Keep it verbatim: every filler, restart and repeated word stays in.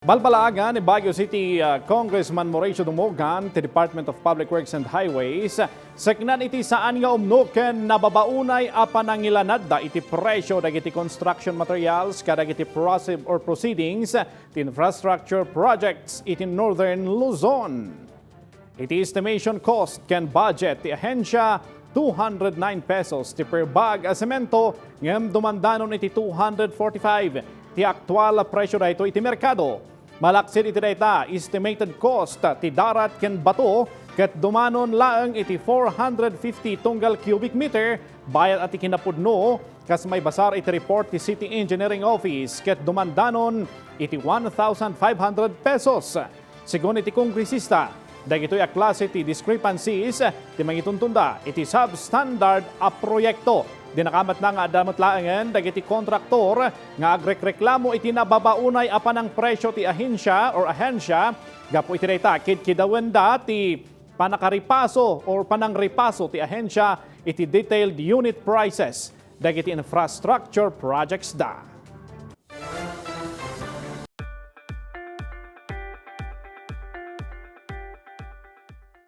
Balbalagan ni Baguio City, uh, Congressman Mauricio Dumogan ti Department of Public Works and Highways, seknan iti saan nga umno ken nababaunay a panangilanadda iti presyo dagiti construction materials kadagiti process or proceedings ti infrastructure projects iti Northern Luzon. Iti estimation cost ken budget ti ahensya, two hundred nine pesos ti per bag a semento, ngem dumandanon iti two hundred forty-five ti aktual a presyo daytoy iti merkado. Malaksid iti dayta, estimated cost ti darat ken bato ket dumanon laeng iti four hundred fifty tunggal cubic meter bayat a ti kinapudno, kas maibasar iti report ti City Engineering Office ket dumandanon iti one thousand five hundred pesos. Segun iti kongresista, dagitoy a klase ti discrepancies ti mangituntunda iti substandard a proyekto. Dinakamatna nga adda met laengen dagiti kontraktor nga agrekreklamo iti nababaunay a panangpresyo ti ahensya or ahensya. Gapu iti dayta, kidkidawenda ti panakaripaso or panangripaso ti ahensya iti detailed unit prices dagiti infrastructure projects da.